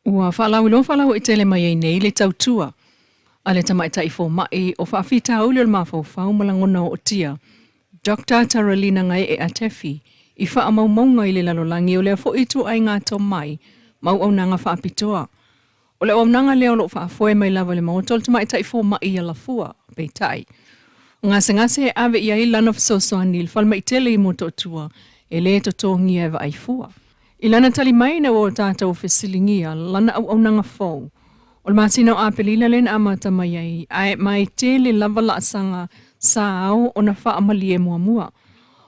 Ua faalauiloa faalauaitele mai ai nei le tautua a le tamaitai fomai o faafitauli o le mafaufau ma lagona ootia, Doctor Taralina Gaee Atefi, i faamaumauga i le lalolagi o lea foi ituaiga tomai ma auaunaga faapitoa. O le auaunaga lea o lo o faafoe mai lava i le maota o le tamaitai fomai i Alafua, peitai, o gasegase e ave i ai lana fesoasoani i le falemai tele i Motootua e le totogia e vaai fua. I lana tali mai ina ua tatou fesiligia lana auaunaga fou, o le masina o Aperila lea na amata mai ai, ae ma e tele lava laasaga sa ao ona faamalie muamua.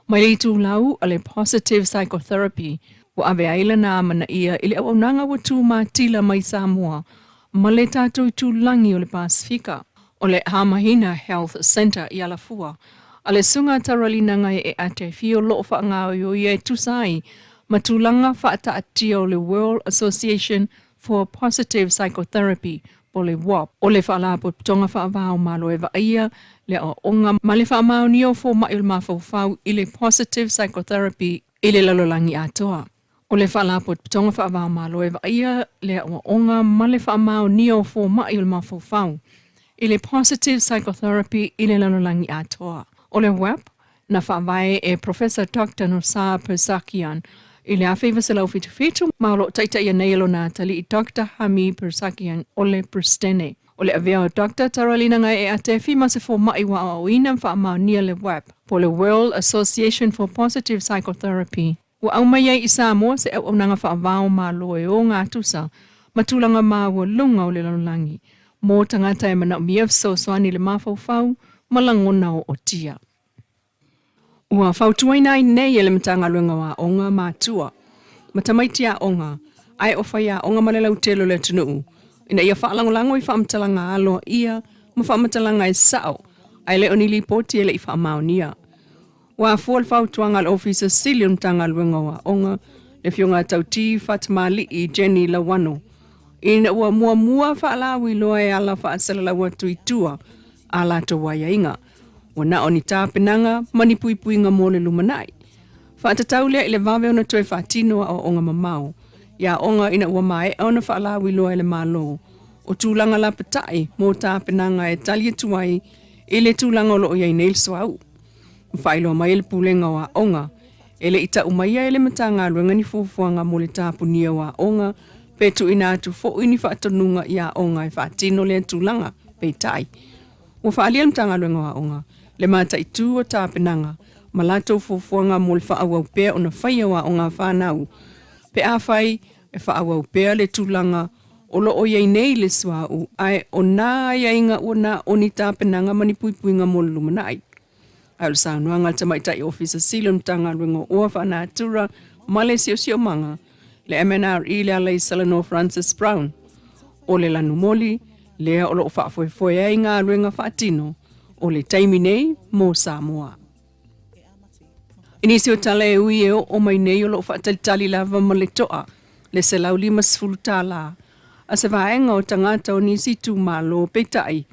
Mai le itulau a le Positive Psychotherapy ua ave ai lana amanaia i le auaunaga ua tumatila mai Samoa ma le tatou itulagi o le Pasefika, o le Hamahina Health Centre i Alafua, a le Susuga Taralina Gaee Atefi o lo o faagaoioia e tusa ai ma tulaga faataatia o le World Association for Positive Psychotherapy po o le WAP. O le Faalapotopotoga Faava-o-Malo e vaaia le aoaoga ma le faamaonia o fomai o le mafaufau i le Positive Psychotherapy i le lalolagi atoa. O le Faalapotopotoga Faava-o-Malo e vaaia le aoaoga ma le faamaonia o fomai o le mafaufau i le Positive Psychotherapy i le lalolagi atoa. O le WAP, na faavae e Professor Doctor Nosar Persakian i le 1977 ma o lo o taitaia nei e lona atalii Doctor Hami Persakian o le Peresetene. O le avea o Doctor Taralina Gaee Atefi ma se fomai ua aoaoina ma faamaonia le WAP, po o le World Association for Positive Psychotherapy. Ua aumai ai i Samoa se auaunaga faavao malo e ogatusa ma tulaga maualuga o le lalolagi mo tagata e manaomia fesoasoani i le mafaufau ma lagona ootia. Ua fautuaina ai nei e le Matagaluega o Aoga Matua ma Tamaiti Aoga ae o faiaoga ma le lautele o le atunuu ina ia faalagolago i faamatalaga aloaia ma faamatalaga e sao ae le o ni lipoti e le i faamaonia. Ua afua le fautuaga a le Ofisa Sili o le Matagaluega o Aoga, le Afioga ia Tauti Fatimalii Jenny Lauano, ina ua muamua faalauiloa e ala faasalalau atu i tua a latou aiaiga, ua na o ni tapenaga ma ni puipuiga mo le lumanai. Faatatau lea i le vave ona toe faatino aoaoga mamao i aoga ina ua maea ona faalauiloa e le Malo o tulaga lapatai mo tapenaga e tali atu ai i le tulaga o lo o i ai nei le suauu. Ma faailoa mai e le Pulega o Aoga, e le i tau maia e le Matagaluega ni fuafuaga mo le tapunia o aoga pe tuuina atu foi ni faatonuga i aoga e faatino lea tulaga. Peitai, ua faaalia e le Matagaluega o Aoga le mataitu o tapenaga ma latou fuafuaga mo le faaauau pea ona faia o aoga a fanau pe afai e faaauau pea le tulaga o lo o i ai nei le suauu, ae o nā aiaiga ua na o ni tapenaga ma ni puipuiga mo le lumanai. Ae o le saunoaga a le Tamaitai Ofisa Sili o le Matagaluega o Oa Faanatura ma le Siosiomaga, le MNRE le Alaisalanoa Francis Brown, o le lanumoli lea o lo o faafoefoe ai galuega faatino o le taimi nei mo Samoa. I nisi o tala e ui e oo mai nei o lo o faatalitali lava ma le toa le $150 a se vaega o tagata o nisi itumalo, peitai,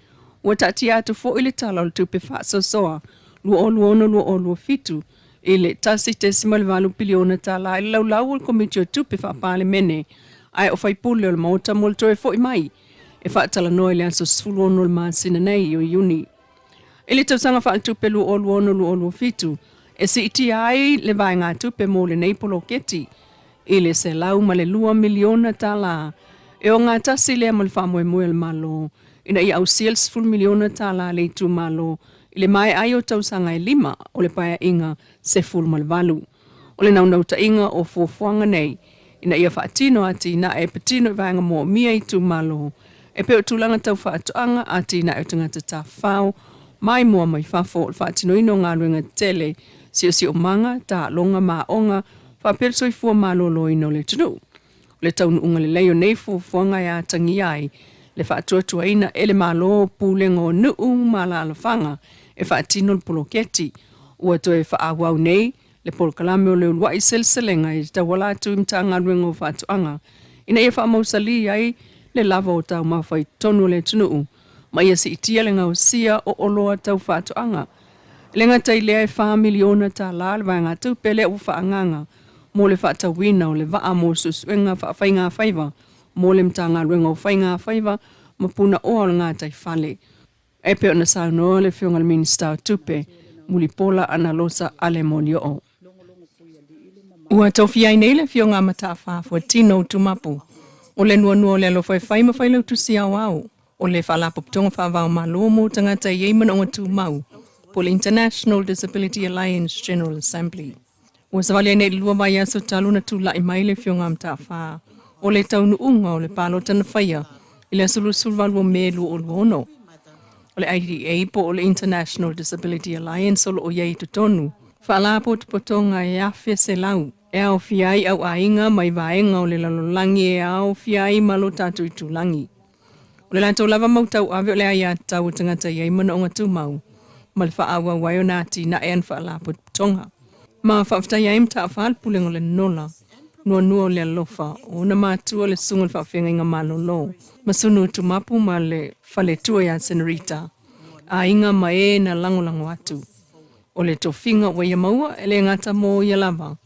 ua taatia atu foi le Tala o le Tupe Faasoasoa 2026/2027 i le $1.8 piliona i le laulau o le Komiti o Tupe Faa-Palemene ae o faipule o le Maota mo le toe foi mai e faatalanoa i le aso 16 o le masina nei o Iuni. I le tausaga faaletupe 2026/2027, e siitia ai le vaegatupe mo lenei poloketi i le $102 miliona e ogatasi lea ma le faamoemoe o le Malo ina ia ausia le $10 miliona a le itumalo i le maea ai o tausaga e lima o le Paeaiga 18. O le naunautaiga o fuafuaga nei ina ia faatino atinae e patino i vaega moomia i itumalo e pei o tulaga tau faatoaga, atinae o tagata tafafao maimoa mai fafo, o le faatinoina o galuega tetele, siosiomaga, taaloga ma aoga, faapea le soifua maloloina o le atunuu. O le taunuuga lelei o nei fuafuaga e atagia ai le faatuatuaina e le Malo o pulega o nuu ma alaalafaga e faatino le poloketi ua toe faaauau nei le polokalame o le uluai seleselega e tauala atu i Matagaluega o Faatoaga ina ia faamausalī ai le lava o taumafa i totonu o le atunuu ma ia siitia le gaosia o oloa tau faatoaga. E le gata i lea e $4 miliona le vaegatupe lea ua faaagaaga mo le faatauina o le vaa mo suesuega faafaigafaiva. mo le Matagaluega o Faiga Faiva ma Punaoa o le Gataifale. E pei ona saunoa le Afioga i le Minisita o Tupe, Mulipola Anarosa Ale Molioo. Ua tofia ai nei le Afioga a Mata'afa Fuatino Utumapu o le nuanua o le alofa e fai ma Failautusi Aoao o le Faalapotopotoga Faava-o-Malo mo Tagata e i ai Manaoga Tumau po o le International Disability Alliance General Assembly. Ua savali ai nei i le 2 vaiaso talu ona tulai mai le Afioga a Mata'afa o le taunuuga o le palota na faia i le aso 28 o Me 2026. O le IDA po o le International Disability Alliance o lo o i ai i totonu faalapotopotoga e 1,100 e aofia ai au aiga mai vaega o le lalolagi e aofia ai ma lo tatou itulagi. O le latou lava mau tauave o le aiatatau o tagata e i ai manaoga tumau ma le faaauau ai ona atinae ana faalapotopotoga. Ma faafetai ai Mataafa le Pulega o le Nola, Nuanua o le Alofa, o ona matua le Susuga i le Faafeagaiga Malolo, Masunu Tumapu ma le Faletua ia Senorita, aiga ma e na lagolago atu. O le tofiga ua ia maua, e le gata mo ia lava,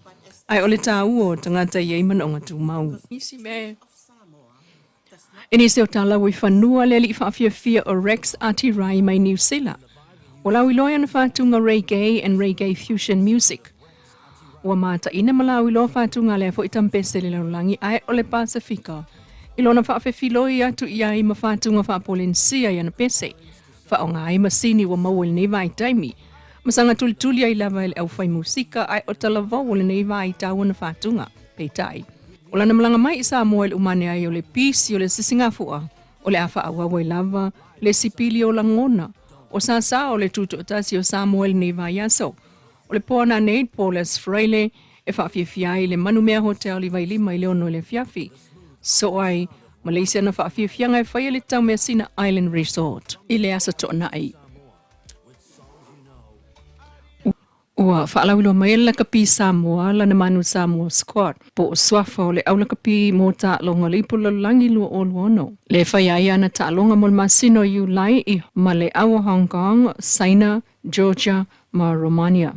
ae o le taua o tagata e i ai manaoga tumau. E nisi o talau i fanua le alii faafiafia o Rex Atirai mai Niu Sila. Ua lauiloa i ana faatuga Reggae and Reggae Fusion Music. Ua mataina ma lauiloa faatuga lea foi tampese i le lalolagi ae o le Pasefika i lona faafefiloi atu i ai ma faatuga faapolenisia i ana pese. Faaaoga ai masini ua maua i lenei vaitaimi ma saga tulituli ai lava e le aufai musika ae o talavou o lenei vaitau ona faatuga. Peitai, o lana malaga mai i Samoa i le umane ai o le pisi o le sisigafua, o le a faaauau ai lava le sipili o lagona o sasa o le tutoatasi o Samoa i lenei vaiaso. O le po ananei, Paul S. Fraile, e faafiafia ai i le Manumea Hotel i Vailima i le 6 i le afiafi. Soo ai ma le isi ana faafiafiaga e faia i le Taumeasina Island Resort i le Aso Toonai. Ua faalauiloa mai e le Lakapi Samoa lana Manu Samoa Squad po o suafa o le aulakapi mo taaloga o le Ipu Lalolagi 2026. Le faia ai ana taaloga mo le masina o Iulai i ma le au o Hong Kong, Saina, Georgia ma Romania.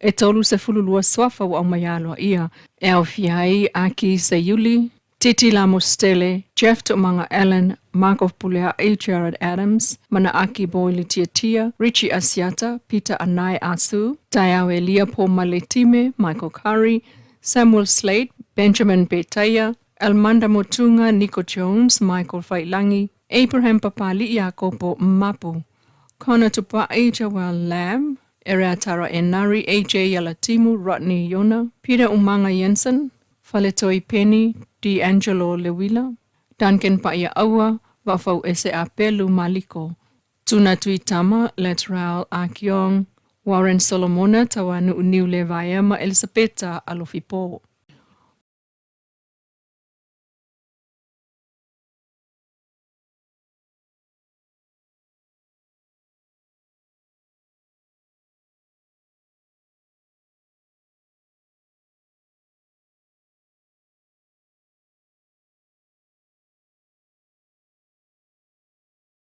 E 32 suafa ua aumai aloaia e aofia ai Aki Seiuli, Titi Lamostele, Jeff Toomanga Allen, Markov Pulea'i, Jared Adams, Manaaki Boy Litiatia, Richie Asiata, Peter Anae Asu, Taeao Elia Pomale Time, Michael Curry, Samuel Slate, Benjamin Petaia, Almanda Motunga, Nico Jones, Michael Failangi, Abraham Papali'i Iakopo Mapu, Connor Tupa'i, Joel Lamb, Ereatara Enari, AJ Alatimu, Rodney Iona, Peter Umaga Jensen, Faletoi Penny, D'Angelo Lewila, Duncan Pa'ia'aua, Vaafauese Apelu Maliko, Tuna Tuitama, Lateral Akiong, Warren Solomona, Tauanu'u Niulevaea ma Elisapeta Alofipo.